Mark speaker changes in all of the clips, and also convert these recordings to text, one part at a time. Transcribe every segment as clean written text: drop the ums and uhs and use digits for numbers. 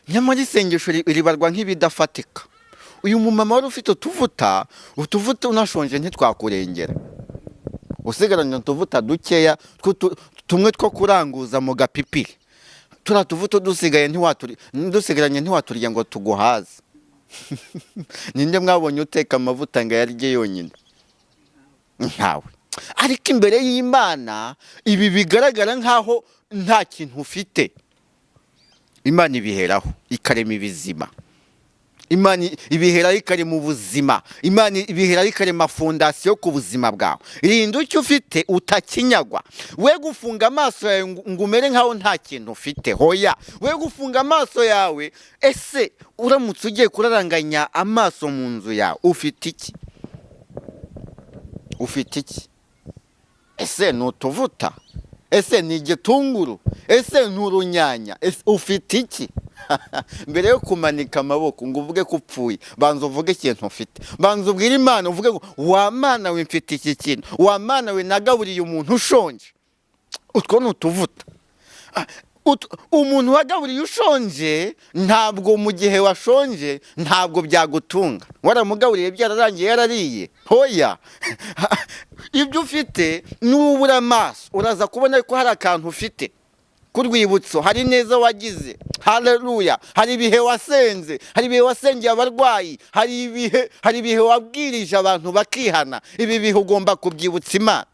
Speaker 1: Nyamara isengesho ribarwa nk'ibidafatika. Uyu mumama wari ufite utuvuta, utuvuta unashonje ntitwakurengera, usigaranye utuvuta dukeya tumwe two kuranguza mu gapipiri, turiya tuvuta dusigaye dusigaranye ntiwaturya ngo tuguhaze. Ninde mwabonye uteka amavuta ngo ayarye yonyine? Ntawe. Ariko imbere y'Imana ibi bigaragara nk'aho nta kintu ufite, Imana ibiheraho ikarema ibizima. Imana ibiheraho ikarema ubuzima. Imana ibiheraho ikarema fondasiyo ku buzima bwawe. Rinda icyo ufite utakinyagwa. We gufunga amaso yawe ngo umere nk'aho nta kintu ufite. Hoya, we gufunga amaso yawe. Ese uramutse ugiye kuraranganya amaso mu nzu yawe, ufite iki? Ufite iki? Ese ni utuvuta? Ese ni igitunguru? Ese ni urunyanya? Ese ufite iki? Mbere yo kumanika amaboko ngo uvuge ko upfuye, banza uvuge ikintu ufite. Banza ubwire Imana, uvuge ngo: "Wa Mana we, mfite iki kintu. Wa Mana we, nagaburiye umuntu ushonje." Utwo ni utuvuta. Umuntu wagaburiye ushonje, ntabwo mu gihe washonje ntabwo byagutunga. Waramugaburiye byararangiye, yarariye? Hoya. Ibyo ufite, nubura amaso uraza kubona ko hari akantu ufite ku rwibutso, hari neza wagize. Haleluya! Hari ibihe wasenze, hari ibihe wasengeye abarwayi, hari ibihe wabwirije abantu bakihana. Ibi bihe ugomba kubyibutsa Imana,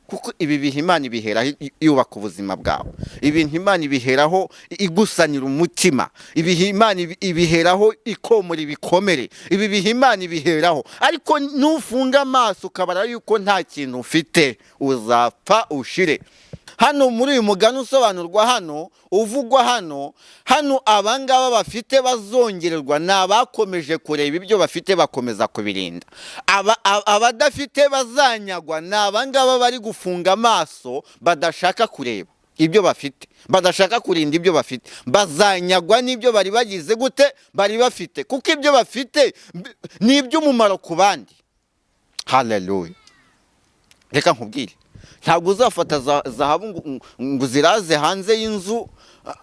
Speaker 1: kuko ibi bihe Imana ibiheraho yubaka ubuzima bwawe. Ibintu Imana ibiheraho igusanira umutima. Ibihe Imana ibiheraho ikomora ibikomere. Ibi bihe Imana ibiheraho. Ariko nufunga amaso ukabara yuko nta kintu ufite, uzapfa ushire. Hano muri uyu mugani usobanurwa hano, uvugwa hano, abangaba bafite bazongererwa ni abakomeje kureba ibyo bafite, bakomeza kubirinda. Abadafite bazanyagwa ni abangaba bari gufunga amaso, badashaka kureba ibyo bafite, badashaka kurinda ibyo bafite. Bazanyagwa n'ibyo bari bagize gute, bari bafite, kuko ibyo bafite ni iby'umumaro ku bandi. Haleluya! Reka nkubwire, ntabwo uzafata zahabu ngo uziraze hanze y'inzu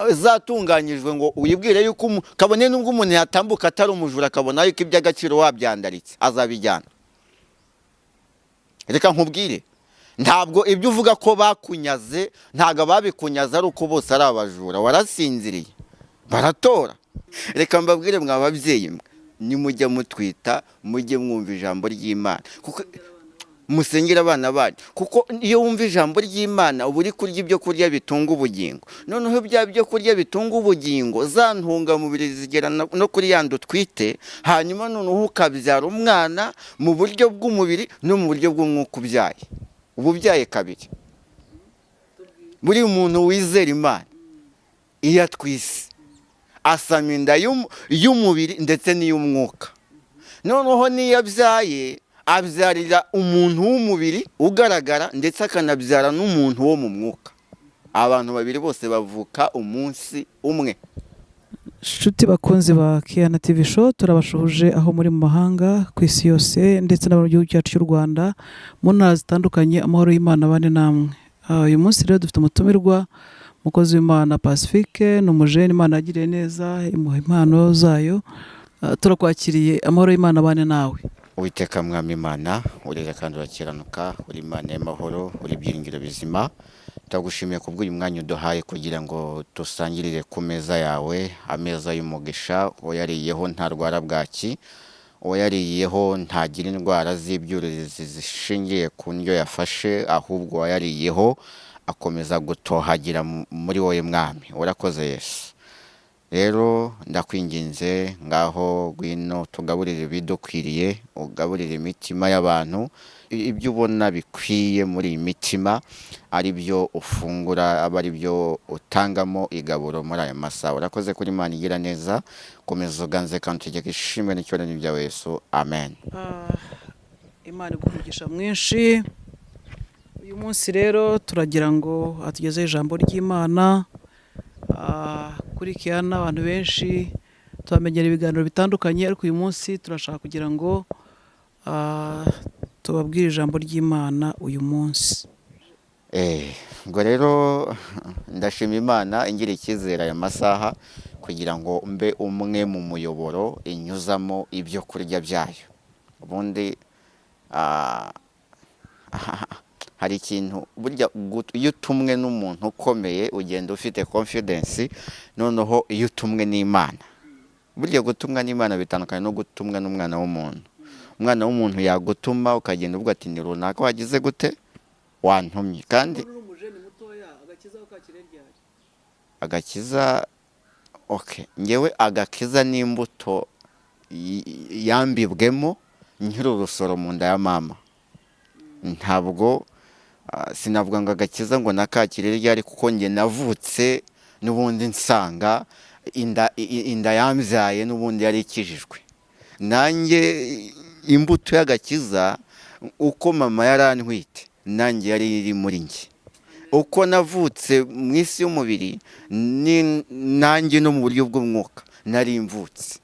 Speaker 1: zatunganyijwe ngo wibwire yuko kabone n'ubwo umuntu yatambuka atari umujura, akabona yuko iby'agaciro wabyandaritse, azabijyana. Reka nkubwire, ntabwo ibyo uvuga ko bakunyaze, ntabwo ababikunyaze ari uko bose ari abajura. Warasinziriye baratora. Reka mbabwire, mwa babyeyi mwe, nimujya mutwita mujye mwumva ijambo ry'Imana, kuko musengera abana banyu, kuko iyo wumva ijambo ry'Imana uba uri kurya ibyo kurya bitunga ubugingo. Noneho bya byo kurya bitunga ubugingo, za ntungamubiri zigera no kuri ya nda utwite, hanyuma noneho ukabyara umwana mu buryo bw'umubiri no mu buryo bw'umwuka. Ubyaye, uba ubyaye kabiri. Buri muntu wizera Imana, iyo atwise, asama inda y'umubiri ndetse n'iy'umwuka. Noneho n'iyo abyaye, abyarira umuntu w'umubiri ugaragara, ndetse akanabyara n'umuntu wo mu mwuka. Abantu babiri bose bavuka umunsi umwe.
Speaker 2: Inshuti bakunzi ba Kiyana TV Show, turabashuhuje aho muri mu mahanga ku isi yose, ndetse n'abo mu gihugu cyacu cy'u Rwanda mu ntara zitandukanye. Amahoro y'Imana abane namwe. Uyu munsi rero dufite umutumirwa, umukozi w'Imana Pacifique. Ni umujene Imana yagiriye neza, imuha impano zayo. Turakwakiriye, amahoro y'Imana abane nawe.
Speaker 1: Uwiteka Mwami Imana, urera kandi urakiranuka, uri Imana y'amahoro, uri ibyiringiro bizima. Ndagushimiye kubw'uyu mwanya uduhaye kugira ngo dusangirire ku meza yawe, ameza y'umugisha. Uwayariyeho ntarwara bwaki, uwayariyeho ntagira indwara z'ibyuririzi zishingiye ku ndyo yafashe, ahubwo uwayariyeho akomeza gutohagira muri wowe Mwami. Urakoze Yesu. Rero ndakwinginze, ngaho ngwino tugaburire ibidukwiriye, ugaburire imitima y'abantu ibyo ubona bikwiye muri iyi mitima, ari byo ufungura, aba ari byo utangamo igaburo muri aya masaha. Urakoze kuri Imana igira neza. Komeza uganze kandi utegeke. Ishimwe n'icyubahiro byawe Yesu, amen.
Speaker 2: Imana iguhe umugisha mwinshi. Uyu munsi rero turagira ngo atugezeho ijambo ry'Imana. Kuri Kiyana abantu benshi tubamenyera ibiganiro bitandukanye, ariko uyu munsi turashaka kugira ngo tubabwire ijambo ry'Imana uyu munsi.
Speaker 1: Ubwo rero ndashima Imana ingira icyizere aya masaha kugira ngo Kugira ngo mbe umwe mu muyoboro inyuzamo ibyo kurya byayo. Ubundi hari ikintu burya iyo utumwe n'umuntu ukomeye ugenda ufite confidence. Noneho iyo utumwe n'Imana, burya gutumwa n'Imana bitandukanye no gutumwa n'umwana w'umuntu. Umwana w'umuntu yagutuma ukagenda uvuga ati: "Ni runaka wagize gute wantumye?" Kandi
Speaker 2: Uri umujene mutoya, agakiza wakakire ryari?
Speaker 1: Agakiza, okay, ngewe agakiza n'imbuto yambibwemo nkiri urusoro mu nda ya mama. Ntabwo sinavuga ngo agakiza ngo nakakire ryari, kuko njye navutse n'ubundi nsanga inda yambyaye n'ubundi yari ikijijwe. Nanjye imbuto y'agakiza, uko mama yarantwite, nanjye yari iri muri njye. Uko navutse mu isi y'umubiri, ni nanjye no mu buryo bw'umwuka nari mvutse.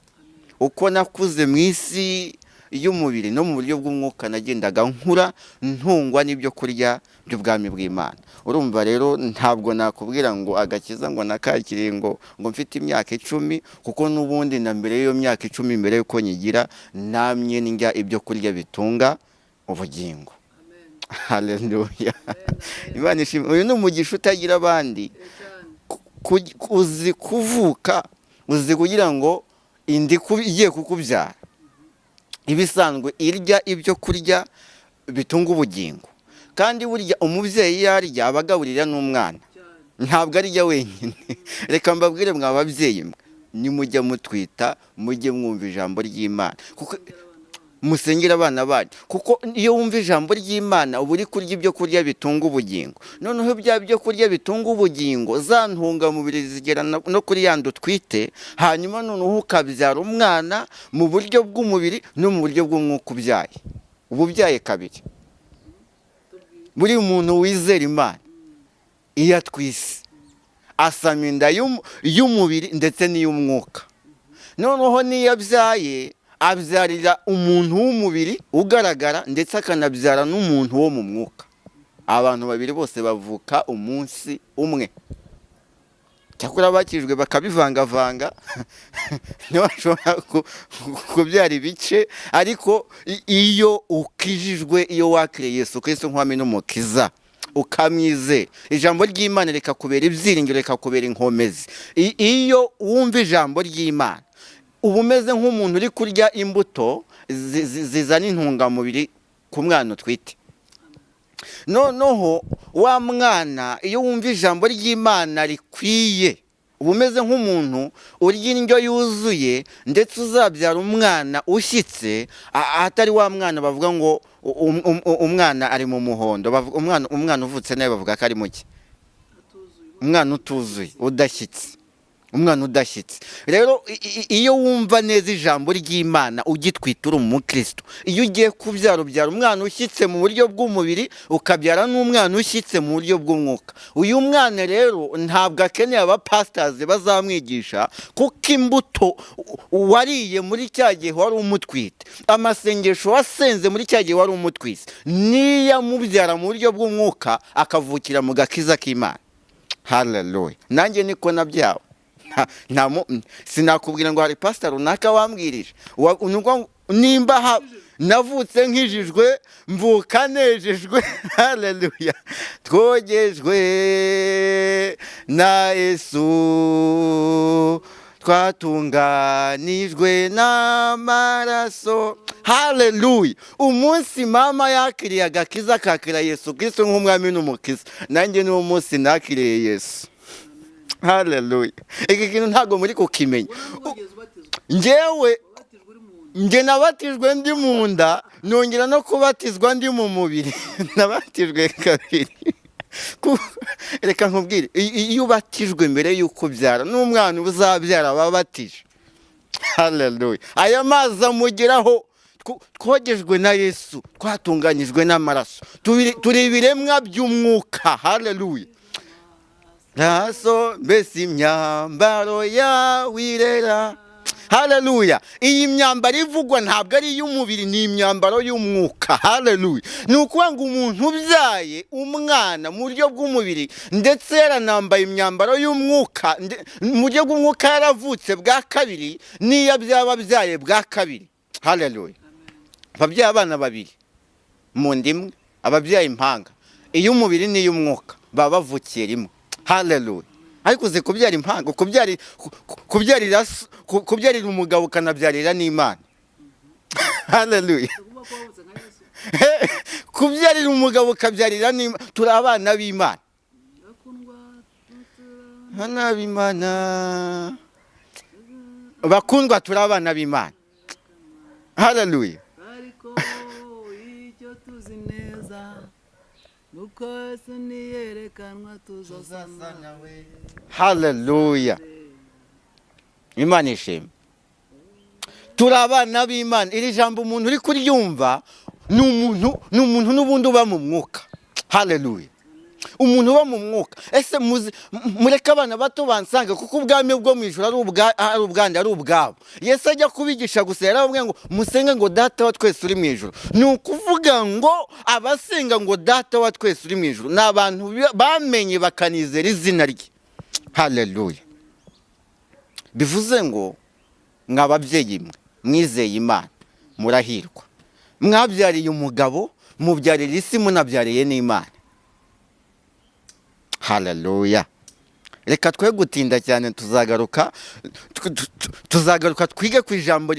Speaker 1: Uko nakuze mu isi y'umubiri, no mu buryo bw'umwuka nagendaga nkura ntungwa n'ibyo kurya by'ubwami bw'Imana. Urumva rero, ntabwo nakubwira ngo agakiza ngo nakakiriye ngo mfite imyaka 10, kuko n'ubundi na mbere y'iyo myaka 10, mbere y'uko nyigira, namye ndya ibyo kurya bitunga ubugingo. Haleluya, Imana ishimwe. Uyu ni umugisha utagira abandi. Uzi kuvuka, uzi kugira ngo inda igiye kukubyara ibisanzwe irya ibyo kurya bitunga ubugingo. Kandi burya umubyeyi iyo arya aba agaburira n'umwana, ntabwo arya wenyine. Reka mbabwire, mwa babyeyi mwe, nimujya mutwita mujye mwumva ijambo ry'Imana, kuko musengera abana banyu, kuko iyo wumva ijambo ry'Imana uba uri kurya ibyo kurya bitunga ubugingo. Noneho bya byo kurya bitunga ubugingo, za ntungamubiri zigera no kuri ya nda utwite, hanyuma noneho ukabyara umwana mu buryo bw'umubiri no mu buryo bw'umwuka. Ubyaye, uba ubyaye kabiri. Buri muntu wizera Imana iyo atwise asama inda y'umubiri ndetse n'iy'umwuka. Noneho n'iyo abyaye, abyarira umuntu w'umubiri ugaragara, ndetse akanabyara n'umuntu wo mu mwuka. Abantu babiri bose bavuka umunsi umwe. Cyakora bakijwe bakabivangavanga, ntibashobora kubyara ibice. Ariko iyo ukijijwe, iyo wakiriye Yesu Kristo nk'umwami n'umukiza, ukamwizera, ijambo ry'Imana rikakubera ibyiringiro, rikakubera inkomezi, iyo wumva ijambo ry'Imana uba umeze nk'umuntu uri kurya imbuto zizana intungamubiri ku mwana utwite. Noneho wa mwana, iyo wumva ijambo ry'Imana rikwiye, uba umeze nk'umuntu urya indyo yuzuye, ndetse uzabyara umwana ushyitse, atari wa mwana bavuga ngo umwana ari mu muhondo. Umwana uvutse nawe bavuga ko ari muke, umwana utuzuye, udashyitse, umwana udashyitse. Rero iyo wumva neza ijambo ry'Imana ugitwita uri umukristo, iyo ugiye kubyara ubyara umwana ushyitse mu buryo bw'umubiri, ukabyara n'umwana ushyitse mu buryo bw'umwuka. Uyu mwana rero ntabwo akeneye abapasitazi bazamwigisha, kuko imbuto wariye muri cya gihe wari umutwite, amasengesho wasenze muri cya gihe wari umutwite, niyo amubyara mu buryo bw'umwuka, akavukira mu gakiza k'Imana. Haleluya! Nanjye niko nabyawe. Sinakubwira ngo hari pasita runaka wambwirije. Ni ukuvuga ngo nimba navutse nkijijwe, mvuka nejejwe. Haleluya! Twogejwe na Yesu, twatunganijwe n'amaraso. Haleluya! Umunsi mama yakiriye agakiza, akakira Yesu Kristo nk'umwami n'umukiza, nanjye niwo munsi nakiriye Yesu. Haleluya! Iki kintu ntabwo muri kukimenya. Njyewe njye nabatijwe ndi mu nda, nongera no kubatizwa ndi mu mubiri. Nabatijwe kabiri. Reka nkubwire, iyo ubatijwe mbere y'uko ubyara, n'umwana uzabyara aba abatije. Haleluya! Aya mazi amugeraho. Twogejwe na Yesu, twatunganyijwe n'amaraso, turi ibiremwa by'umwuka. Haleluya! Raso, mbese imyambaro yawe irera. Haleluya! Iyi myambaro ivugwa ntabwo ari iy'umubiri, ni imyambaro y'umwuka. Haleluya! Ni ukuvuga ngo umuntu ubyaye umwana mu buryo bw'umubiri, ndetse yaranambaye imyambaro y'umwuka, mu buryo bw'umwuka yaravutse bwa kabiri, n'iyo byaba abyaye bwa kabiri. Haleluya! Ababyaye abana babiri mu nda imwe, ababyaye impanga, iy'umubiri n'iy'umwuka, baba bavukiye rimwe. Haleluya! Ariko uzi kubyara impanga, kubyarira umugabo ukanabyarira n'Imana? Haleluya! Kubyarira umugabo ukabyarira n'Imana. Turi abana b'Imana, abana b'Imana bakundwa, turi abana b'Imana. Haleluya!
Speaker 2: Ariko icyo tuzi neza nuko Yesu niyerekanwa tuzasa nawe.
Speaker 1: Haleluya! Imana ishimwe. Turi abana b'Imana. Iri jambo umuntu uri kuryumva ni umuntu n'ubundi uba mu mwuka. Haleluya! Umuntu uba mu mwuka. Ese muzi mureke abana bato bansanga, kuko ubwami bwo mu ijuru ari ubwandi, ari ubwabo. Yesu ajya kubigisha gusa yarababwiye ngo musenge ngo "Data wa twese uri mu ijuru". Ni ukuvuga ngo abasenga ngo "Data wa twese uri mu ijuru" ni abantu bamenye bakanizera izina rye. Haleluya! Bivuze ngo mwa babyeyi mwe mwizeye Imana, murahirwa. Mwabyariye umugabo, mubyarira isi, munabyariye n'Imana. Haleluya! Reka twe gutinda cyane, tuzagaruka twige ku ijambo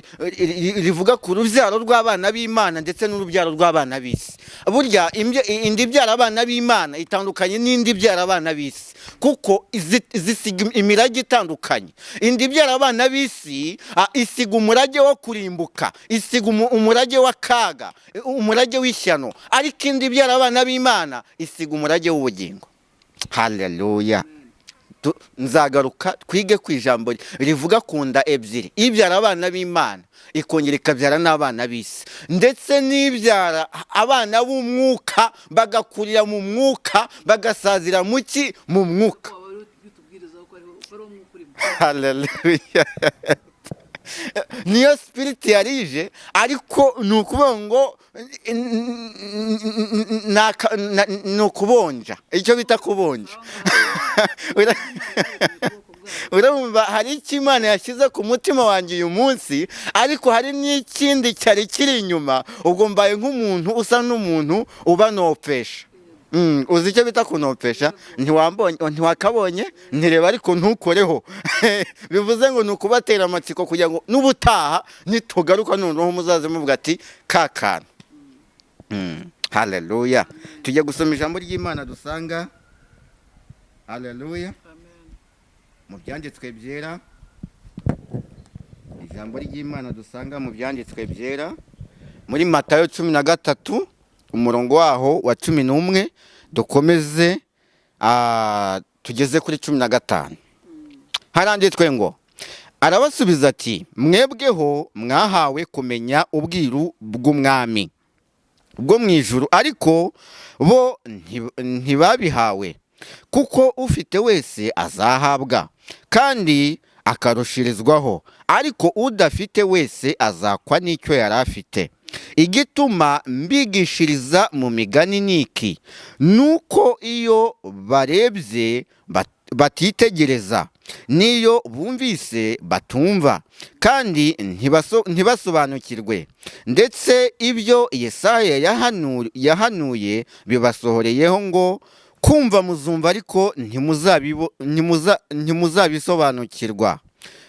Speaker 1: rivuga ku rubyaro rw'abana b'Imana ndetse n'urubyaro rw'abana b'isi. Burya indi ibyara abana b'Imana itandukanye n'indi ibyara abana b'isi, kuko zisiga imirage itandukanye. Indi ibyara abana b'isi isiga umurage wo kurimbuka, isiga umurage w'akaga, umurage w'ishyano, ariko indi ibyara abana b'Imana isiga umurage w'ubugingo. Haleluya! Nzagaruka twige ku ijambo rivuga ku nda ebyiri: ibyara abana b'Imana ikongera ikabyara n'abana b'isi, ndetse n'ibyara abana b'umwuka bagakurira mu mwuka, bagasazira mu ki? Mu mwuka.
Speaker 2: Waba uri bitubwiriza ko ariho ko ari umwuka urimo.
Speaker 1: Haleluya! Niyo spirit yarije, ariko ni ukuvuga ngo ni ukubonja, icyo bita kubonja. Urumva hari icyo Imana yashyize ku mutima wanjye uyu munsi, ariko hari n'ikindi cyari kiri inyuma. Ubwo mbaye nk'umuntu usa n'umuntu ubanopesha. Uzi icyo bita kunopesha? Ntiwambonye, ntiwakabonye, ntireba ariko ntukoreho. Bivuze ngo ni ukubatera amatsiko kugira ngo n'ubutaha nitugaruka noneho muzaze muvuga ati ka kantu. Haleluya! Tujya gusoma ijambo ry'Imana dusanga, haleluya, mu byanditswe byera, ijambo ry'Imana dusanga mu byanditswe byera muri Matayo 13, umurongo waho wa 11, dukomeze tugeze kuri 15. Haranditswe ngo: "Arabasubiza ati: 'Mwebweho mwahawe kumenya ubwiru bw'umwami bwo mu ijuru, ariko bo ntibabihawe. Kuko ufite wese azahabwa kandi akarushirizwaho, ariko udafite wese azakwa n'icyo yari afite. Igituma mbigishiriza mu migani ni iki: nuko iyo barebye batitegereza, n'iyo bumvise batumva kandi ntibasobanukirwe. Ndetse ibyo Yesaya yahanuye bibasohoreyeho ngo: kumva muzumva ariko ntimuzabisobanukirwa,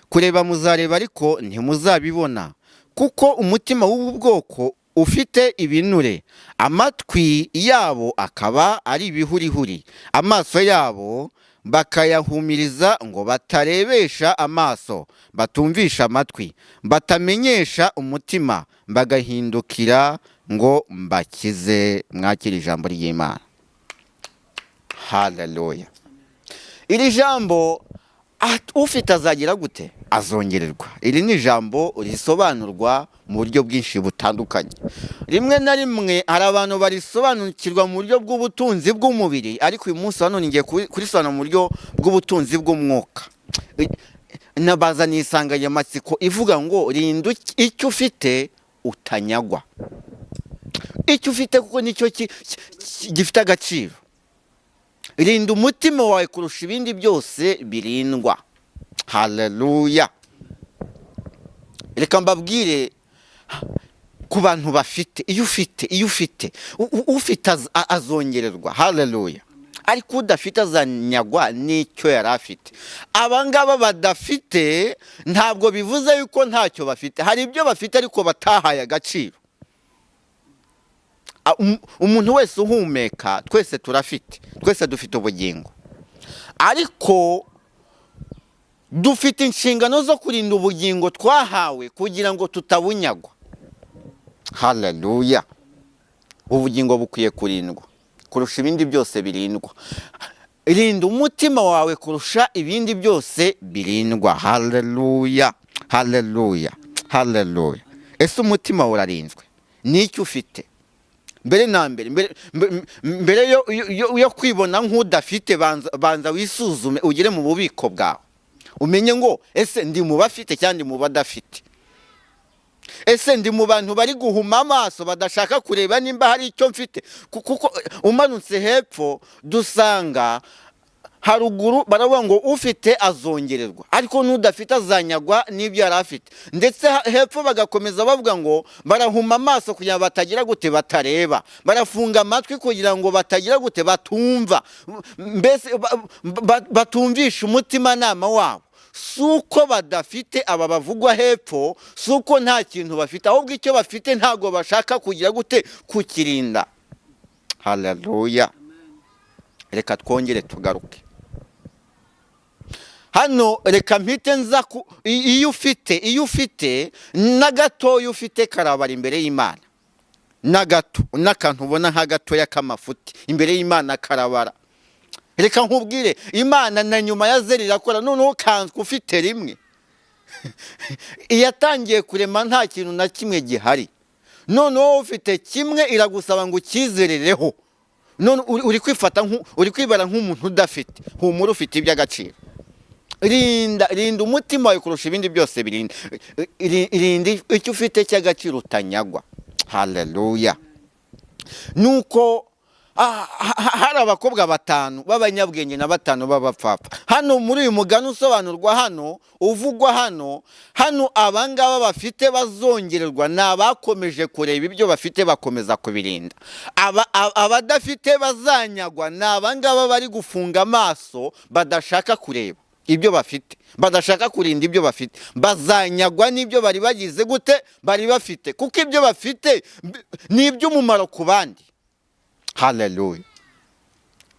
Speaker 1: kureba muzareba ariko ntimuzabibona. Kuko umutima w'ubu bwoko ufite ibinure, amatwi yabo akaba ari ibihurihuri, amaso yabo bakayahumiriza ngo batarebesha amaso, batumvisha amatwi, batamenyesha umutima, bagahindukira ngo mbakize.'" Mwakire ijambo ry'Imana. Haleluya! Iri jambo, ufite azagira gute? Azongererwa. Iri ni ijambo risobanurwa mu buryo bwinshi butandukanye. Rimwe na rimwe hari abantu barisobanukirwa mu buryo bw'ubutunzi bw'umubiri, ariko uyu munsi wa none ngiye kurisobanura mu buryo bw'ubutunzi bw'umwuka. Nabazaniye insanganyamatsiko ivuga ngo rinda icyo ufite utanyagwa. Icyo ufite kuko nicyo gifite agaciro. Rinda umutima wawe kurusha ibindi byose birindwa. Haleluya. Reka mbabwire ku bantu bafite, iyo ufite, iyo ufite, ufite azongererwa. Haleluya. Ariko udafite azanyagwa n'icyo yari afite. Aba ngaba badafite ntabwo bivuze yuko ntacyo bafite, hari ibyo bafite ariko batahaye agaciro. Umuntu wese uhumeka, twese turafite, twese dufite ubugingo, ariko dufite inshingano zo kurinda ubugingo twahawe kugira ngo tutabunyagwa. Haleluya. Ubugingo bukwiye kurindwa kurusha ibindi byose birindwa. Rinda umutima wawe kurusha ibindi byose birindwa. Haleluya, haleluya, haleluya. Ese umutima wawe urarinzwe n'icyo ufite? Mbere na mbere, mbere yo kwibona nk'udafite, banza wisuzume, ugere mu bubiko bwawe, umenye ngo ese ndi mu bafite cyangwa ndi mu badafite? Ese ndi mu bantu bari guhuma amaso badashaka kureba nimba hari icyo mfite? Kuko umanutse hepfo dusanga haruguru baravuga ngo ufite azongererwa, ariko n'udafite azanyagwa n'ibyo yari afite. Ndetse hepfo bagakomeza bavuga ngo barahuma amaso kugira ngo batagira gute, batareba, barafunga amatwi kugira ngo batagira gute, batumva, mbese batumvisha umutimanama wabo. Si uko badafite aba bavugwa hepfo, si uko nta kintu bafite, ahubwo icyo bafite ntabwo bashaka kugira gute, kukirinda. Haleluya. Reka twongere tugaruke hano, reka mpite nza ku iyo ufite, iyo ufite na gatoya ufite karabara imbere y'Imana, na gato, n'akantu ubona nka gatoya k'amafuti imbere y'Imana karabara. Reka nkubwire, Imana na nyuma ya zero irakora. Noneho ukanzwe ufite rimwe, iyatangiye kurema nta kintu na kimwe gihari, noneho ufite kimwe iragusaba ngo ukizerereho. None uri kwifata uri kwibara nk'umuntu udafite. Humura, ufite iby'agaciro. Rinda, rinda umutima wawe kurusha ibindi byose birinda. Rinda icyo ufite cy'agaciro utanyagwa. Haleluya. Nuko hari abakobwa batanu b'abanyabwenge na batanu b'abapfapfa. Hano muri uyu mugani usobanurwa hano, uvugwa hano, hano abangaba bafite bazongererwa ni abakomeje kureba ibyo bafite bakomeza kubirinda. Abadafite bazanyagwa ni abangaba bari gufunga amaso, badashaka kureba ibyo bafite, badashaka kurinda ibyo bafite. Bazanyagwa n'ibyo bari bagize gute, bari bafite, kuko ibyo bafite ni iby'umumaro ku bandi. Haleluya.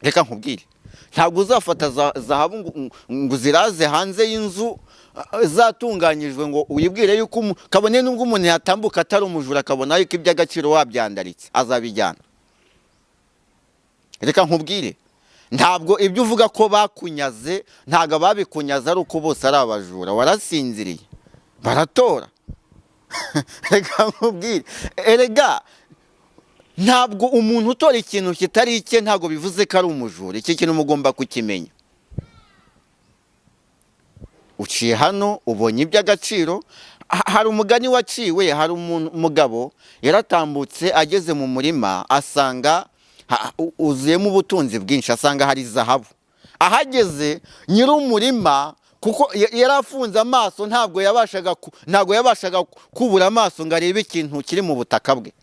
Speaker 1: Reka nkubwire, ntabwo uzafata zahabu ngo uziraze hanze y'inzu zatunganyijwe ngo wibwire yuko kabone n'ubwo umuntu yatambuka atari umujura akabona yuko iby'agaciro wabyandaritse azabijyana. Reka nkubwire, ntabwo ibyo uvuga ko bakunyaze, ntabwo ababikunyaze ari uko bose ari abajura. Warasinziriye baratora. Reka nkubwire, erega ntabwo umuntu utora ikintu kitari icye ntabwo bivuze ko ari umujura. Iki kintu mugomba kukimenya. Uciye hano ubonye iby'agaciro. Hari umugani waciwe, hari umugabo yaratambutse ageze mu murima asanga uzuyemo ubutunzi bwinshi, asanga hari zahabu. Ahageze nyir'umurima, kuko yari afunze amaso, ntabwo yabashaga kubura amaso ngo arebe ikintu kiri mu butaka bwe.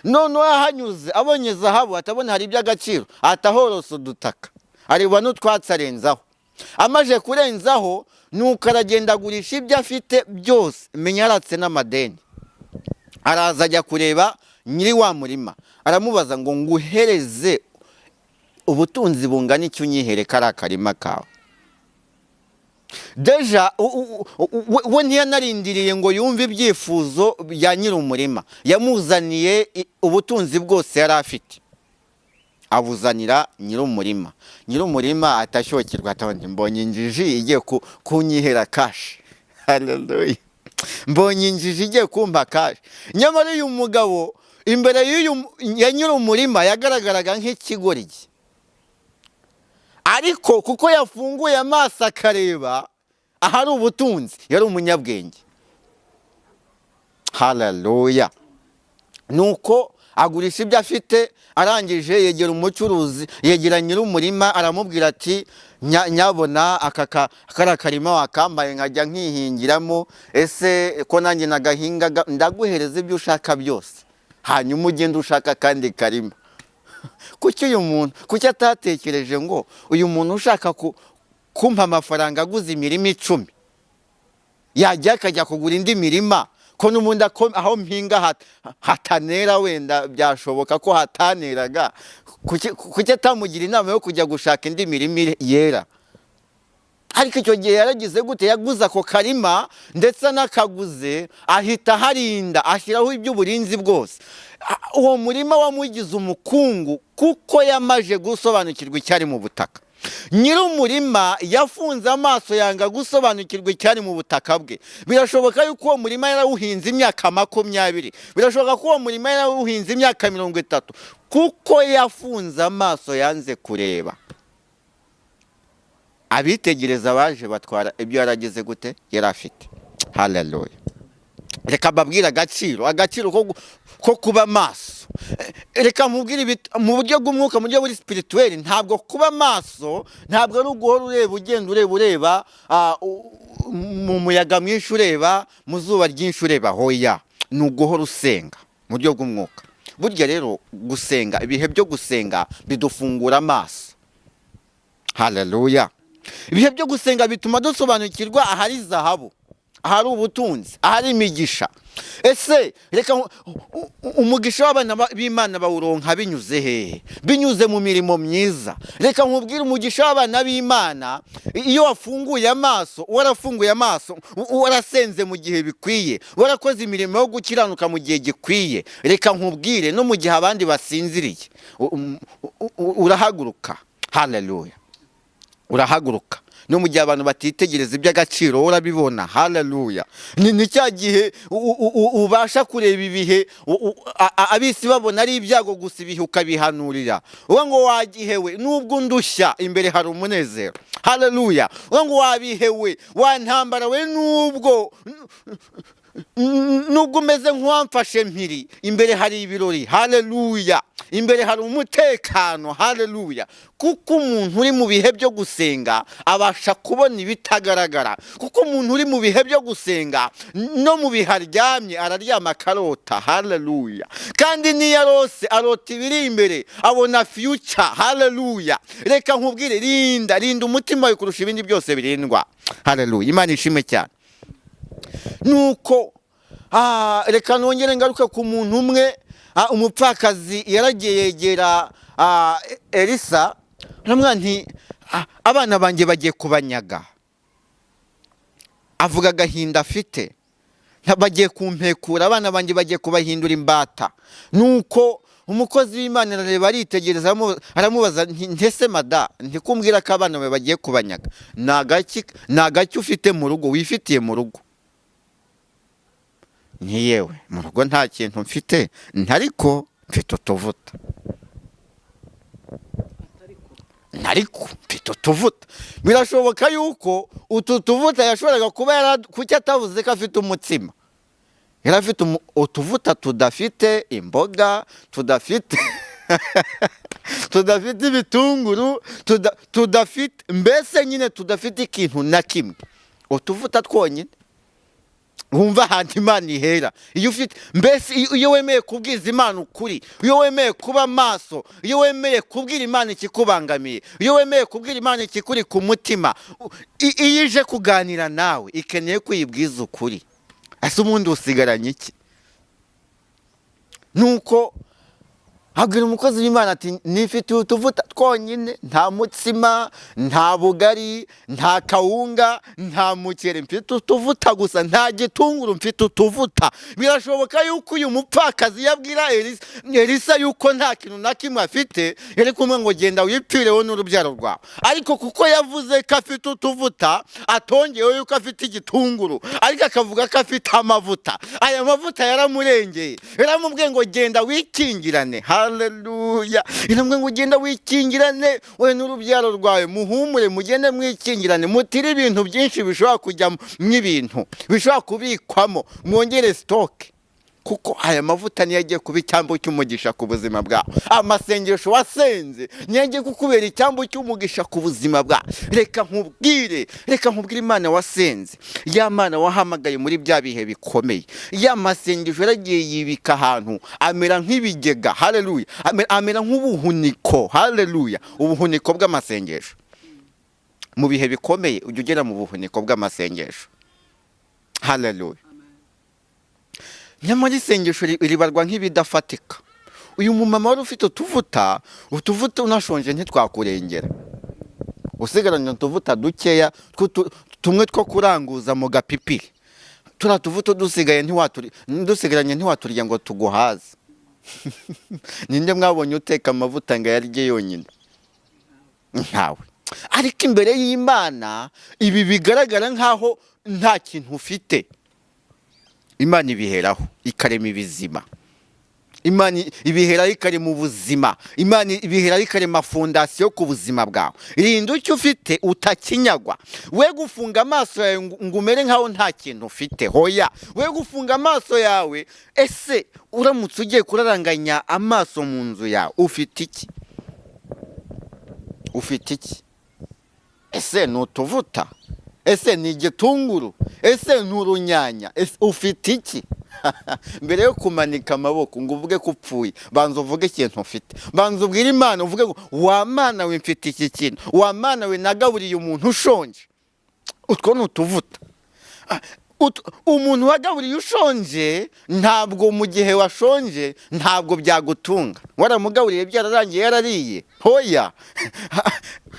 Speaker 1: Noneho ahanyuze abonye zahabu, atabona hari iby'agaciro, atahorose udutaka, areba n'utwatsi arenzaho. Amaze kurenzaho nuko aragenda agurisha ibyo afite byose, menya yaratse n'amadeni. Araza ajya kureba nyiri wa murima, aramubaza ngo nguhereze ubutunzi bungana icyo unyihere kariya karima kawe? Déjà we ntiyanarindiriye ngo yumve ibyifuzo bya nyiri umurima, yamuzaniye ubutunzi bwose yari afite, abuzanira nyir'umurima. Nyir'umurima atashyokirwa, ati mbonye injiji igiye kunyihera cash. Haleluya, mbonye injiji igiye kumpa cash. Nyamara uyu mugabo imbere y'uyu ya nyir'umurima yagaragaraga nk'ikigoryi, ariko kuko yafunguye amaso akareba, ahari ubutunzi. Yari umunyabwenge. Haleluya! Nuko agurisha ibyo afite, arangije yegera umucuruzi, yegera nyir'umurima, aramubwira ati: "Nyabona aka kariya karima wakambaye nkajya nkihingiramo. Ese ko nanjye nagahingaga, ndaguhereza ibyo ushaka byose, hanyuma ugende ushaka akandi karima." Kuki uyu muntu, kuki atatekereje ngo uyu muntu ushaka kumpa amafaranga aguze imirima 10 yajya akajya kugura indi mirima, ko n'ubundi aho mpinga hatanera? Wenda byashoboka ko hataneraga. Kuki atamugira inama yo kujya gushaka indi mirima yera? Ariko icyo gihe yaragize gute? Yaguze ako karima, ndetse anakaguze ahita aharinda, ashyiraho iby'uburinzi bwose. Uwo murima wamugize umukungu kuko yamaze gusobanukirwa icyari mu butaka. Nyir'umurima yafunze amaso, yanga gusobanukirwa icyari mu butaka bwe. Birashoboka yuko uwo murima yarawuhinze imyaka 20, birashoboka ko uwo murima yarawuhinze imyaka 30. Kuko yafunze amaso, yanze kureba, abitegereza baje batwara ibyo yaragize gute? Yari afite. Haleluya! Reka mbabwire agaciro ko kuba maso. Reka mubwire mu buryo bw'umwuka, mu buryo buri spirituel. Ntabwo kuba maso ntabwo ari uguhora ureba, ugenda ureba, ureba mu muyaga mwinshi, ureba mu zuba ryinshi, ureba. Hoya, ni uguhora usenga mu buryo bw'umwuka. Burya rero gusenga, ibihe byo gusenga bidufungura amaso. Haleluya! Ibihe byo gusenga bituma dusobanukirwa ahari zahabu, ahari ubutunzi, ahari imigisha. Ese reka umugisha w'abana b'Imana bawuronka binyuze hehe? Binyuze mu mirimo myiza. Reka nkubwire, umugisha w'abana b'Imana, iyo wafunguye amaso, warafunguye amaso, warasenze mu gihe bikwiye, warakoze imirimo yo gukiranuka mu gihe gikwiye, reka nkubwire, no mu gihe abandi basinziriye urahaguruka. Haleluya! Urahaguruka no mu gihe abantu batitegereza iby'agaciro, wowe urabibona. Haleluya! Ni cya gihe ubasha kureba ibihe ab'isi babona ari ibyago gusa, ibihe ukabihanurira uvuga ngo: "Wagihewe, nubwo undushya, imbere hari umunezero." Haleluya! Uvuga ngo: "Wabihewe, wantambara we, nubwo umeze nk'uwamfashe mpiri, imbere hari ibirori." Haleluya! Imbere hari umutekano. Haleluya! Kuko umuntu uri mu bihe byo gusenga abasha kubona ibitagaragara, kuko umuntu uri mu bihe byo gusenga, no mu bihe aryamye, araryama akarota. Haleluya! Kandi n'iyo arose, arota ibiri imbere, abona future. Haleluya! Reka nkubwire, rinda, rinda umutima wawe kurusha ibindi byose birindwa. Haleluya! Imana ishimwe cyane. Nuko reka nongere ngaruke ku muntu umwe. Umupfakazi yaragiye yegera Elisa, aramubwira nti: "Abana banjye bagiye kubanyaga." Avuga agahinda afite: "Bagiye kumpekura, abana banjye bagiye kubahindura imbata." Nuko umukozi w'Imana arareba, aritegereza, aramubaza nti: "Ntese mada, ntikumbwira ko abana bawe bagiye kubanyaga, ni agaki ufite mu rugo, wifitiye mu rugo?" "Ntiyewe, mu rugo nta kintu mfite, ntariko mfite utuvuta, ariko mfite utuvuta." Birashoboka yuko utu tuvuta yashoboraga kuba yara, kuki atavuze ko afite umutsima? Yari afite utuvuta tudafite imboga, tudafite ibitunguru, tudafite mbese nyine, tudafite ikintu na kimwe, utuvuta twonyine. Wumva ahantu Imana ihera iyo ufite, mbese iyo wemeye kubwiza Imana ukuri, iyo wemeye kuba maso, iyo wemeye kubwira Imana ikikubangamiye, iyo wemeye kubwira Imana ikikuri ku mutima, iyo ije kuganira nawe ikeneye kuyibwiza ukuri. Ese ubundi usigaranye iki? Nuko abwira umukozi w'Imana ati: "Nifitiye utuvuta twonyine, nta mutsima, nta bugari, nta kawunga, nta mukere, mfite utuvuta gusa, nta gitunguru, mfite utuvuta." Birashoboka yuko uyu mupfakazi yabwira Elisa yuko nta kintu na kimwe afite, yari kumwe ngo: "Genda wipfire wowe n'urubyaro rwawe." Ariko kuko yavuze ko afite utuvuta, atongeyeho yuko afite igitunguru, ariko akavuga ko afite amavuta, aya mavuta yaramurengeye. Yaramubwiye ngo: "Genda wikingirane." Haleluya! Iramubwira ngo ugenda wikingirane we n'urubyaro rwawe, muhumure, mugende mwikingirane, mutire ibintu byinshi bishobora kujyamo ibintu bishobora kubikwamo, mwongere stock, kuko aya mavuta niyo agiye kuba icyambu cy'umugisha ku buzima bwawe. Amasengesho wasenze niyo agiye kukubera icyambu cy'umugisha ku buzima bwawe. Reka nkubwire, reka nkubwire, Imana wasenze, ya Mana wahamagaye muri bya bihe bikomeye, ya masengesho yaragiye yibika ahantu, amera nk'ibigega. Haleluya! Amera nk'ubuhuniko. Haleluya! Ubuhuniko bw'amasengesho. Mu bihe bikomeye ujya ugera mu buhuniko bw'amasengesho. Haleluya! Nyamara isengesho ribarwa nk'ibidafatika. Uyu mumama wari ufite utuvuta, utuvuta unashonje ntitwakurengera, usigaranye utuvuta dukeya tumwe two kuranguza mu gapipiri, turiya tuvuta dusigaye dusigaranye ntiwaturya ngo tuguhaze. Ninde mwabonye uteka amavuta ngo ayarye yonyine? Ntawe. Ariko imbere y'Imana ibi bigaragara nk'aho nta kintu ufite, Imana ibiheraho ikarema ibizima. Imana ibiheraho ikarema ubuzima. Imana ibiheraho ikarema fondation ku buzima bwawe. Rinda icyo ufite utakinyagwa. We gufunga amaso yawe ngo umere nkaho nta kintu ufite. Hoya, we gufunga amaso yawe. Ese uramutse ugiye kuraranganya amaso mu nzu yawe, ufite iki? Ufite iki? Ese ni utuvuta? Ese ni igitunguru? Ese ni urunyanya? Ese ufite iki? Mbere yo kumanika amaboko ngo uvuge ko upfuye, banza uvuge ikintu ufite. Banza ubwire Imana, uvuge ngo: "Wa Mana we, mfite iki kintu. Wa Mana we, nagaburiye umuntu ushonje." Utwo ni utuvuta. Umuntu wagaburiye ushonje, ntabwo mu gihe washonje ntabwo byagutunga, waramugaburiye byararangiye yarariye. Hoya,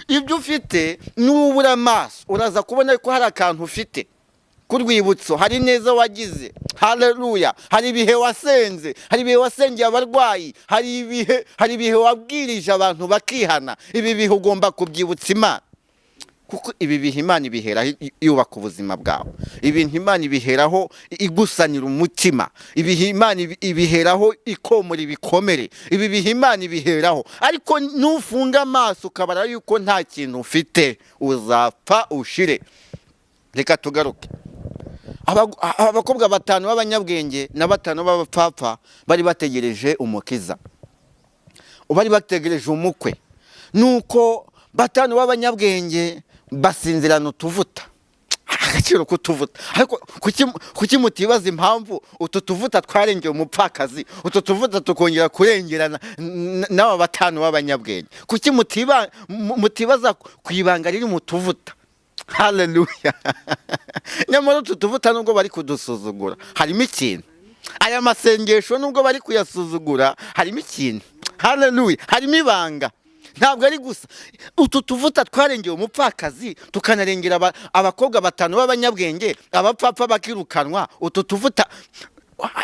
Speaker 1: ibyo ufite, nubura amaso uraza kubona ko hari akantu ufite ku rwibutso, hari neza wagize. Haleluya! Hari ibihe wasenze, hari ibihe wasengeye abarwayi, hari ibihe wabwirije abantu bakihana. Ibi bihe ugomba kubyibutsa Imana, kuko ibi bihe Imana ibiheraho yubaka ubuzima bwawe. Ibintu Imana ibiheraho igusanira umutima. Ibihe Imana ibiheraho ikomora ibikomere. Ibi bihe Imana ibiheraho. Ariko nufunga amaso ukabara yuko nta kintu ufite, uzapfa ushire. Reka tugaruke. Abakobwa batanu b'abanyabwenge na batanu b'abapfapfa bari bategereje umukiza, bari bategereje umukwe. Nuko batanu b'abanyabwenge basinzirana utuvuta. Agaciro k'utuvuta. Ariko kuki mutibaza impamvu utu tuvuta twarengeye umupfakazi, utu tuvuta tukongera kurengerana n'aba batanu b'abanyabwenge? Kuki mutibaza ku ibanga riri mu tuvuta? Haleluya! Nyamara utu tuvuta, nubwo bari kudusuzugura, harimo ikintu. Aya masengesho, nubwo bari kuyasuzugura, harimo ikintu. Haleluya! Harimo ibanga. Ntabwo ari gusa utu tuvuta twarengeye umupfakazi, tukanarengera abakobwa batanu b'abanyabwenge, abapfapfa bakirukanwa. Utu tuvuta,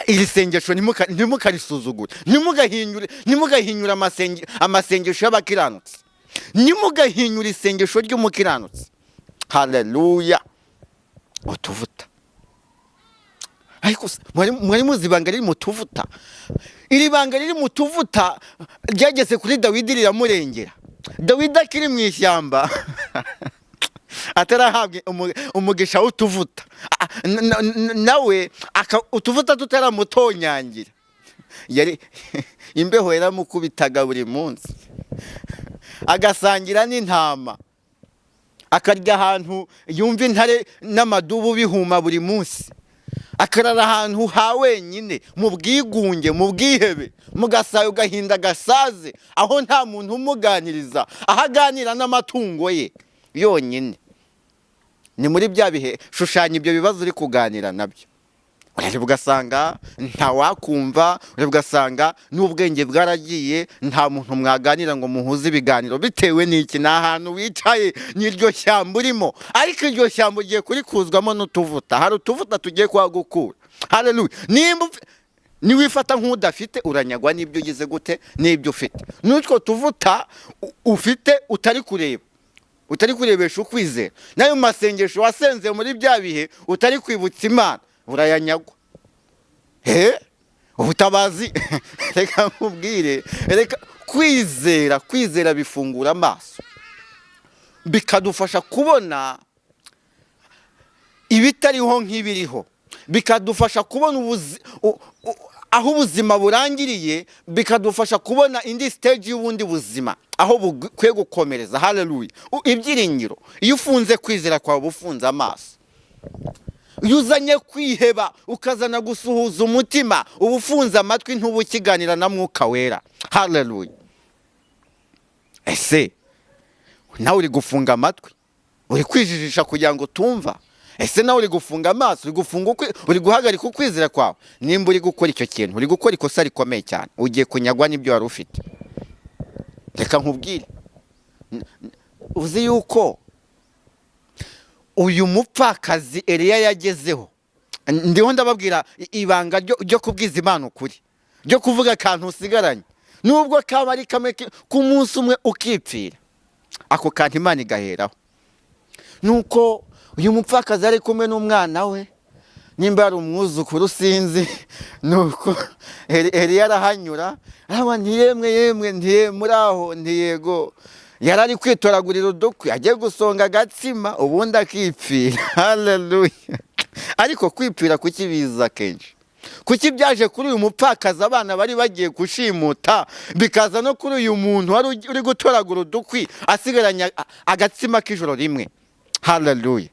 Speaker 1: iri sengesho ntimukarisuzugure, ntimugahinyure amasengesho y'abakiranutsi, ntimugahinyure isengesho ry'umukiranutsi. Haleluya! Utuvuta. Ariko mwari muzi ibanga riri mu tuvuta? Iri banga riri mu tuvuta ryageze kuri Dawidi riramurengera. Dawidi akiri mu ishyamba, atarahabwa umugisha w'utuvuta, nawe utuvuta tutaramutonyangira, yari imbeho yaramukubitaga buri munsi, agasangira n'intama, akarya ahantu yumva intare n'amadubu bihuma buri munsi, akarara ahantu ha wenyine mu bwigunge, mu bwihebe, mu gasayo gahinda gasaze, aho nta muntu umuganiriza, aho aganira n'amatungo ye yonyine. Ni muri bya bihe, shushanya ibyo bibazo uri kuganira nabyo, urareba ugasanga ntawakumva, urareba ugasanga n'ubwenge bwaragiye, nta muntu mwaganira ngo muhuze ibiganiro. Bitewe n'iki? Ni ahantu wicaye, n'iryo shyamba urimo. Ariko iryo shyamba ugiye kurikuzwamo n'utuvuta. Hari utuvuta tugiye kuhagukura. Haleluya! Nimba niwifata nk'udafite, uranyagwa n'ibyo ugize gute, n'ibyo ufite, n'utwo tuvuta ufite utari kureba, utari kurebesha ukwizera, n'ayo masengesho wasenze muri bya bihe utari kwibutsa Imana, urayanyagwa. He. Ubutabazi, reka nkubwire, reka kwizera, kwizera bifungura amaso, bikadufasha kubona ibitariho nk'ibiriho, bikadufasha kubona aho ubuzima burangiriye, bikadufasha kubona indi stage y'ubundi buzima aho bukwiye gukomereza. Haleluya! Ibyiringiro, iyo ufunze kwizera kwawe, uba ufunze amaso. Iyo uzanye kwiheba, ukazana gusuhuza umutima, uba ufunze amatwi, ntuba ukiganira na Mwuka Wera. Haleluya! Ese nawe uri gufunga amatwi, uri kwijijisha kugira ngo utumva? Ese nawe uri gufunga amaso, uri gufunga uri guhagarika ukwizera kwawe? Nimba uri gukora icyo kintu, uri gukora ikosa rikomeye cyane, ugiye kunyagwa n'ibyo wari ufite. Reka nkubwire, uzi yuko uyu mupfakazi Eliya yagezeho, ndiho ndababwira ibanga ryo kubwiza Imana ukuri, ryo kuvuga akantu usigaranye, nubwo kaba ari kamwe k'umunsi umwe, ukipfira ako kantu, Imana igaheraho. Nuko uyu mupfakazi ari kumwe n'umwana we, nimba ari umwuzukuru sinzi. Nuko Eliya arahanyura, araba ntiyemwe yemwe, ntiye muri aho, ntiyego. Yari ari kwitoragurira udukwi, agiye gusonga agatsima ubundi akipfira. Haleluya! Ariko kwipfira kuki biza kenshi? Kuki byaje kuri uyu mupfakazi abana bari bagiye gushimuta, bikaza no kuri uyu muntu wari uri gutoragura udukwi, asigaranye agatsima k'ijoro rimwe? Haleluya!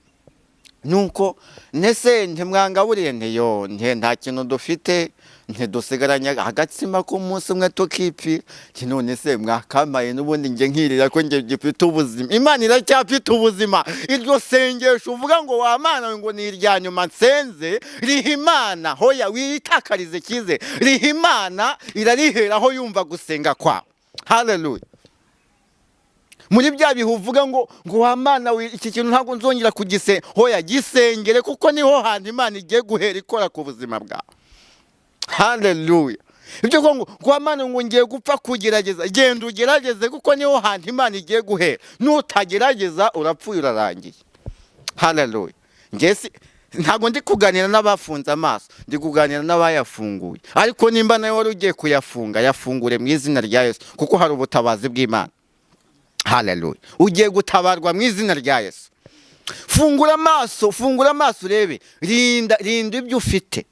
Speaker 1: Nuko nese ntimwangaburiye? Ntiyo nte, nta kintu dufite, ntidusigaranye agatsima k'umunsi umwe tukipfira. Nti none se mwakamaye n'ubundi njye nkirira, ko njye gifite ubuzima? Imana iracyafite ubuzima. Iryo sengesho uvuga ngo wa Mana ngo ni irya nyuma nsenze, riha Imana. Hoya, witakarize icyizere, riha Imana, irariheraho yumva gusenga kwawe. Haleluya! Muri bya bihe uvuga ngo wa Mana we, iki kintu ntabwo nzongera kugise, hoya, gisengere, kuko niho hantu Imana igiye guhera ikora ku buzima bwawe. Haleluya! Ibyo ngo wa Mana ngo ngiye gupfa kugerageza, genda ugerageze, kuko niho hantu Imana igiye guhera. Nutagerageza urapfuye, urarangiye. Haleluya! Njye ntabwo ndi kuganira n'abafunze amaso, ndi kuganira n'abayafunguye. Ariko nimba nawe wari ugiye kuyafunga, yafungure mu izina rya Yesu, kuko hari ubutabazi bw'Imana. Haleluya! Ugiye gutabarwa mu izina rya Yesu. Fungura amaso, fungura amaso urebe, rinda, rinda ibyo ufite,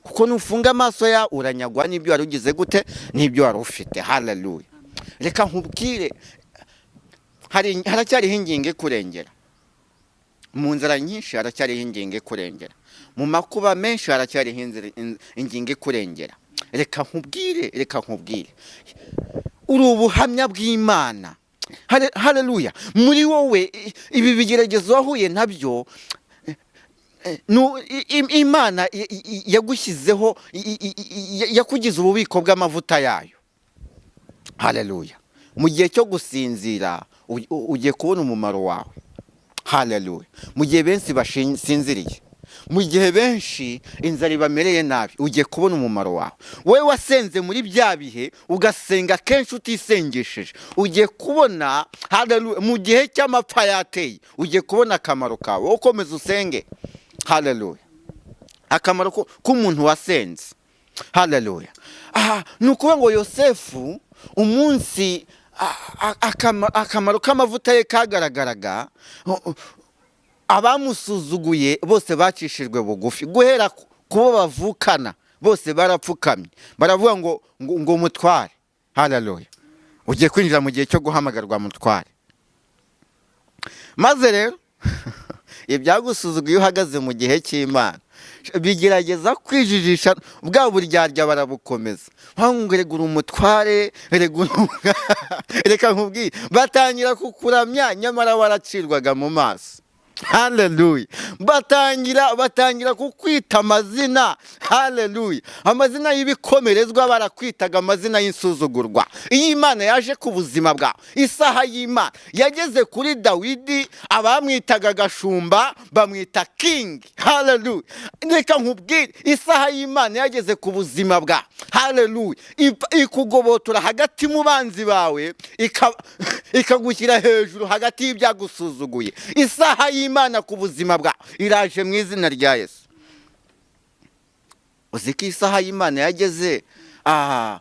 Speaker 1: kuko nufunga amaso yawe uranyagwa n'ibyo wari ugize gute, n'ibyo wari ufite. Haleluya! Reka nkubwire, haracyariho ingingo ikurengera mu nzara nyinshi, haracyariho ingingo ikurengera mu makuba menshi, haracyariho ingingo ikurengera. Reka nkubwire, reka nkubwire, uri ubuhamya bw'Imana. Haleluya! Muri wowe ibi bigeragezo wahuye nabyo, Imana yagushyizeho, yakugize ububiko bw'amavuta yayo. Haleluya! Mu gihe cyo gusinzira ugiye kubona umumaro wawe. Haleluya! Mu gihe benshi basinziriye, mu gihe benshi inzara ibamereye nabi, ugiye kubona umumaro wawe. Wowe wasenze muri bya bihe, ugasenga kenshi utisengesheje, ugiye kubona. Haleluya! Mu gihe cy'amapfa yateye, ugiye kubona akamaro kawe. Wowe ukomeza usenge. Haleluya! Akamaro k'umuntu wasenze. Haleluya! Aha ni ukuvuga ngo Yosefu, umunsi akamaro k'amavuta ye kagaragaraga, abamusuzuguye bose bacishijwe bugufi, guhera ku bo bavukana bose barapfukamye, baravuga ngo mutware. Haleluya! Ugiye kwinjira mu gihe cyo guhamagarwa mutware. Maze rero ibyagusuzuguye, iyo uhagaze mu gihe cy'Imana, bigerageza kwijijisha, bwa buryarya barabukomeza ngo regura umutware, regura. Reka nkubwire, batangira kukuramya nyamara waracirwaga mu maso. Haleluya! Batangira kukwita amazina. Haleluya! Amazina y'ibikomerezwa, barakwitaga amazina y'insuzugurwa. Iyo Imana yaje ku buzima bwawe, isaha y'Imana yageze kuri Dawidi, abamwitaga gashumba bamwita king. Haleluya! Reka nkubwire, isaha y'Imana yageze ku buzima bwawe, haleluya, ikugobotora hagati mu banzi bawe, ikagushyira hejuru hagati y'ibyagusuzuguye. Isaha y'Imana ku buzima bwawe iraje mu izina rya Yesu. Uzi ko isaha y'Imana yageze aha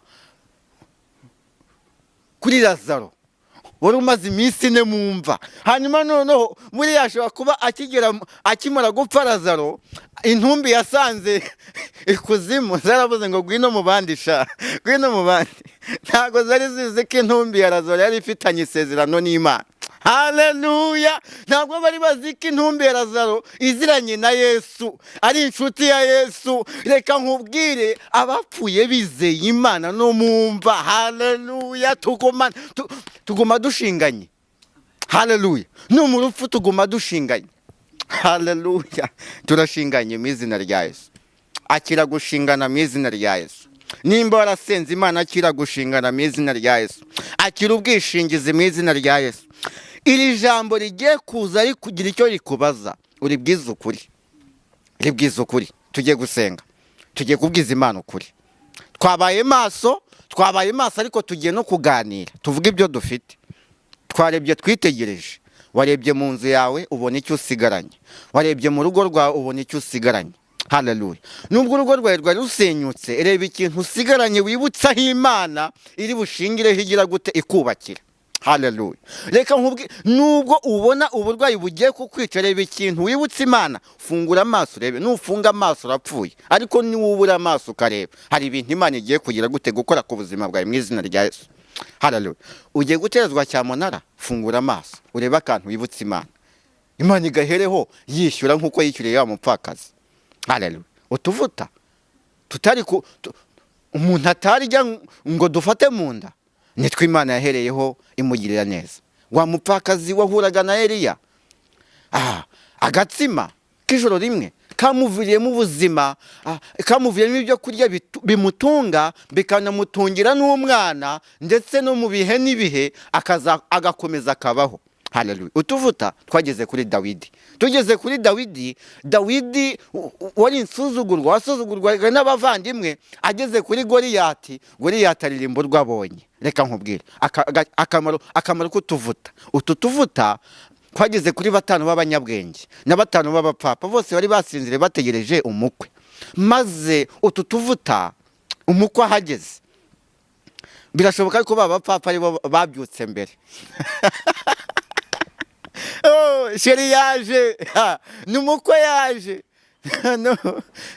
Speaker 1: kuri Lazaro wari umaze iminsi 4 mu mva. Hanyuma noneho buriya ashobora kuba akigera akimara gupfa Lazaro, intumbi yasanze ikuzimu zaravuze ngo ngwino mu bandi sha, ngwino mu bandi. Ntabwo zari zizi ko intumbi ya Lazaro yari ifitanye isezerano n'Imana. Haleluya! Ntabwo bari bazi ko intumbi ya Lazaro iziranye na Yesu, ari inshuti ya Yesu. Reka nkubwire, abapfuye bizeye Imana no mu mva, haleluya, tuguma dushinganye. Haleluya! No mu rupfu tuguma dushinganye. Haleluya! Turashinganye mu izina rya Yesu. Akira gushingana mu izina rya Yesu. Nimba warasenze Imana, akira gushingana mu izina rya Yesu. Akira ubwishingizi mu izina rya Yesu. Iri jambo rigiye kuza ari kugira icyo rikubaza, uribwize ukuri, ribwize ukuri. Tugiye gusenga, tugiye kubwiza Imana ukuri. Twabaye maso, twabaye maso, ariko tugiye no kuganira, tuvuge ibyo dufite. Twarebye, twitegereje. Warebye mu nzu yawe ubona icyo usigaranye, warebye mu rugo rwawe ubona icyo usigaranye. Haleluya! Nubwo urugo rwawe rwari rusenyutse, reba ikintu usigaranye, wibutse aho Imana iri bushingireho igira gute ikubakira. Haleluya! Reka nkubwire, nubwo ubona uburwayi bugiye kukwica, reba ikintu wibutse Imana. Fungura amaso urebe. Nufunga amaso urapfuye, ariko niwubura amaso ukareba, hari ibintu Imana igiye kugira gute gukora ku buzima bwawe mu izina rya Yesu. Haleluya! Ugiye guterezwa cyamunara, fungura amaso urebe akantu wibutse Imana. Imana igahereho yishyura nk'uko yishyuriye wa mupfakazi. Haleluya! Utuvuta tutari ku umuntu atarya ngo dufate mu nda, nitwo Imana yahereyeho imugirira neza. Wa mupfakazi wahuraga na Eliya, agatsima k'ijoro rimwe kamuviriyemo ubuzima, kamuviriyemo ibyo kurya bimutunga, bikanamutungira n'umwana, ndetse no mu bihe n'ibihe agakomeza akabaho. Haleluya! Utuvuta twageze kuri Dawidi. Tugeze kuri Dawidi, Dawidi wari insuzugurwa, wasuzugurwaga n'abavandimwe, ageze kuri Goliyati, Goliyati aririmba urwo abonye. Reka nkubwire akamaro k'utuvuta. Utu tuvuta twageze kuri 5 b'abanyabwenge na 5 b'abapfapfa, bose bari basinziriye bategereje umukwe. Maze utu tuvuta umukwe ahageze, birashoboka ko ba bapfapfa aribo babyutse mbere. Oh, chéri yaje, ni umukwe yaje. No,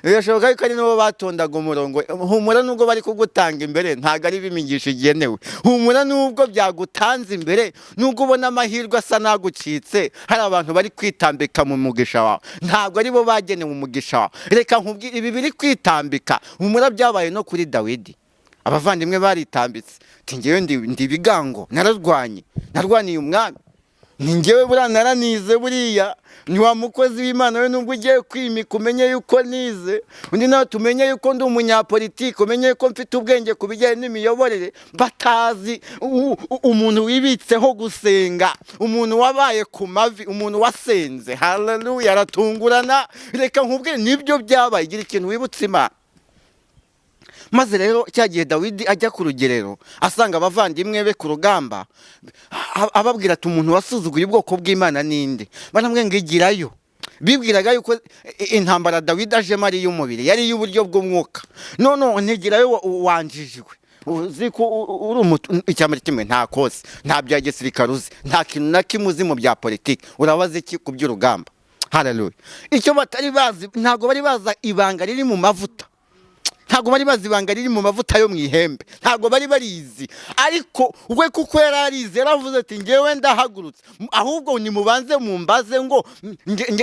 Speaker 1: birashoboka ko ari nabo batondaga umurongo. Humura, nubwo bari kugutanga imbere, ntabwo ari bimigisha igenewe. Humura, nubwo byagutanze imbere, nubwo ubona amahirwe asa n'agucitse, hari abantu bari kwitambika mu mugisha wawe, ntabwo ari bo bagenewe umugisha wawe. Reka nkubwire, ibi biri kwitambika, humura, byabaye no kuri Dawidi. Abavandimwe baritambitse, ati ngewe ndi ibigango, nararwanye, narwaniye umwami, ni ngewe buriya naranize, buriya ni wa mukozi w'Imana we, nubwo ugiye kwimika umenye yuko nize. Undi nawe tumenye yuko ndi umunyapolitiki, umenye yuko mfite ubwenge ku bijyanye n'imiyoborere. Batazi umuntu wibitseho gusenga, umuntu wabaye ku mavi, umuntu wasenze. Haleluya! Aratungurana. Reka nkubwire, nibyo byabaye. Gira ikintu wibutse Imana. Maze rero cya gihe Dawidi ajya ku rugerero asanga abavandimwe be ku rugamba, ababwira ati umuntu wasuzuguye ubwoko bw'Imana ninde? Baramubwira ngo igirayo. Bibwiraga yuko intambara Dawidi ajemo ari iy'umubiri, yari iy'uburyo bw'umwuka. None ntigirayo wanjijwe, uzi ko uri icyambere kimwe, nta kosi, nta bya gisirikare uzi, nta kintu na kimwe uzi mu bya politiki, urabaza iki ku by'urugamba? Haleluya! Icyo batari bazi, ntabwo bari bazi ibanga riri mu mavuta, ntabwo bari bazi ibanga riri mu mavuta yo mu ihembe, ntabwo bari barizi. Ariko we kuko yari arizi, yaravuze ati ngewe ndahagurutse, ahubwo nimubanze mumbaze ngo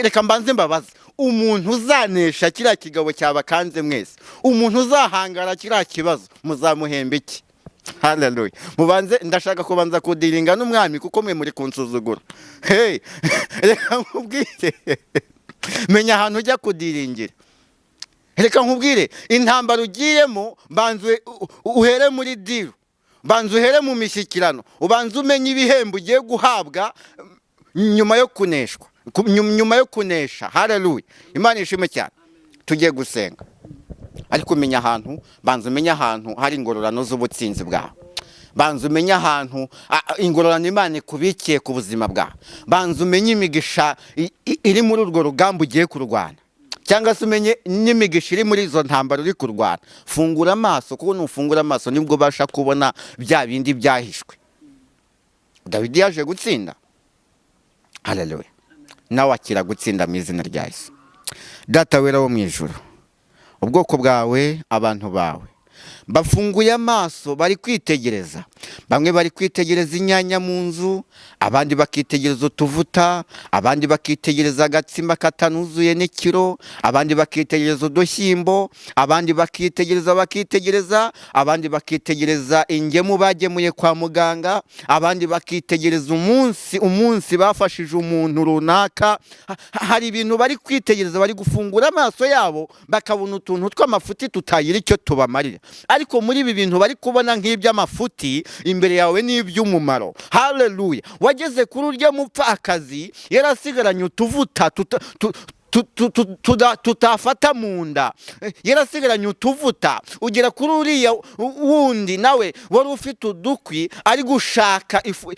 Speaker 1: reka mbanze mbabaze, umuntu uzanesha kiriya kigabo cyabakanze mwese, umuntu uzahangara kiriya kibazo, muzamuhemba iki? Haleluya! Mubanze, ndashaka kubanza kudiringa n'umwami kuko mwe muri kunsuzugura. Hey, reka nkubwire, menya ahantu ujya kudiringira. Reka nkubwire, intambara ugiyemo, banza uhere muri deal, banza uhere mu mishyikirano, ubanza umenye ibihembo ugiye guhabwa nyuma yo kuneshwa, nyuma yo kunesha. Haleluya! Imana ishimwe cyane. Tugiye gusenga, ariko umenya ahantu, banza umenye ahantu hari ingororano z'ubutsinzi bwawe, banza umenye ahantu ingororano Imana ikubikiye ku buzima bwawe, banza umenye imigisha iri muri urwo rugamba ugiye kurwana. Cyangwa se umenye n'imigisha iri muri izo ntambara uri kurwana. Fungura amaso, kuko nufungura amaso nibwo ubasha kubona bya bindi byahishwe. Dawidi yaje gutsinda. Haleluya! Nawe akira gutsinda mu izina rya Yesu. Data wera wo mu ijuru, ubwoko bwawe, abantu bawe bafunguye amaso, bari kwitegereza. Bamwe bari kwitegereza inyanya mu nzu, abandi bakitegereza utuvuta, abandi bakitegereza agatsima katanuzuye n'ikiro, abandi bakitegereza udushyimbo, abandi bakitegereza, abandi bakitegereza ingemu bagemuye kwa muganga, abandi bakitegereza umunsi bafashije umuntu runaka. Hari ibintu bari kwitegereza, bari gufungura amaso yabo bakabona utuntu tw'amafuti tutagira icyo tubamarira. Ariko muri ibi bintu bari kubona nk'iby'amafuti, imbere yawe ni iby'umumaro. Haleluya! Wageze kuri urya mupfakazi yarasigaranye utuvuta tutafata mu nda, yarasigaranye utuvuta. Ugera kuri uriya wundi nawe wari ufite udukwi, ari gushaka ifu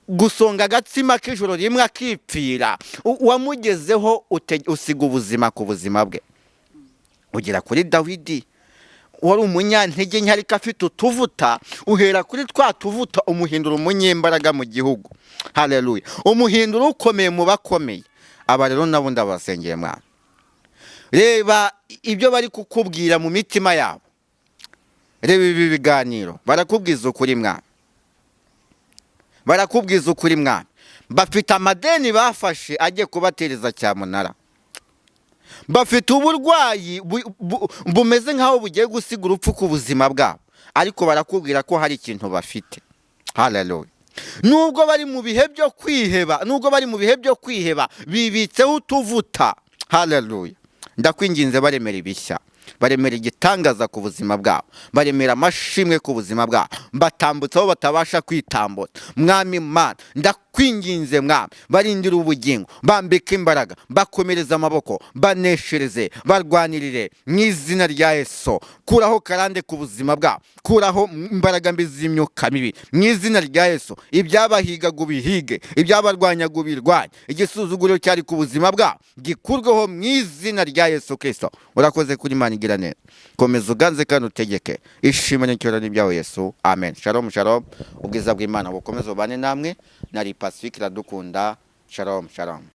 Speaker 1: gusonga agatsima k'ijoro rimwe akipfira. Wamugezeho usiga ubuzima ku buzima bwe. Ugera kuri Dawidi wari umunyantege nke ariko afite utuvuta, uhera kuri twa tuvuta umuhindura umunyembaraga mu gihugu. Haleluya! Umuhindura ukomeye mu bakomeye. Aba rero nabo ndabasengeye, mwana. Reba ibyo bari kukubwira mu mitima yabo. Reba ibi biganiro, barakubwiza ukuri, mwana, barakubwiza ukuri, mwana. Bafite amadeni bafashe agiye kubatereza cyamunara, bafite uburwayi bumeze nk'aho bugiye gusiga urupfu ku buzima bwabo, ariko barakubwira ko hari ikintu bafite. Haleluya! Nubwo bari mu bihe byo kwiheba, nubwo bari mu bihe byo kwiheba, bibitseho utuvuta. Haleluya! Ndakwinginze, baremera ibishya, baremera igitangaza ku buzima bwabo, baremera amashimwe ku buzima bwabo, batambutse aho batabasha kwitambutsa. Mwami Mana, ndakwinginze mwami, barindira ubugingo, bambike imbaraga, bakomereze amaboko, baneshereze, barwanirire mu izina rya Yesu. Kuraho karande ku buzima bwabo, kuraho imbaraga mbi z'imyuka mibi mu izina rya Yesu. Ibyabahigaga ubihige, ibyabarwanyaga ubirwanye, igisuzuguriro cyari ku buzima bwabo gikurweho mu izina rya Yesu Kirisito. Urakoze kuri Imana igira neza. Komeza uganze kandi utegeke. Ishimwe n'icyubahiro n'ibyawe Yesu, amen. Shalom, shalom. Ubwiza bw'Imana bukomeze bubane namwe. Nari Pacifique Iradukunda. Shalom, shalom.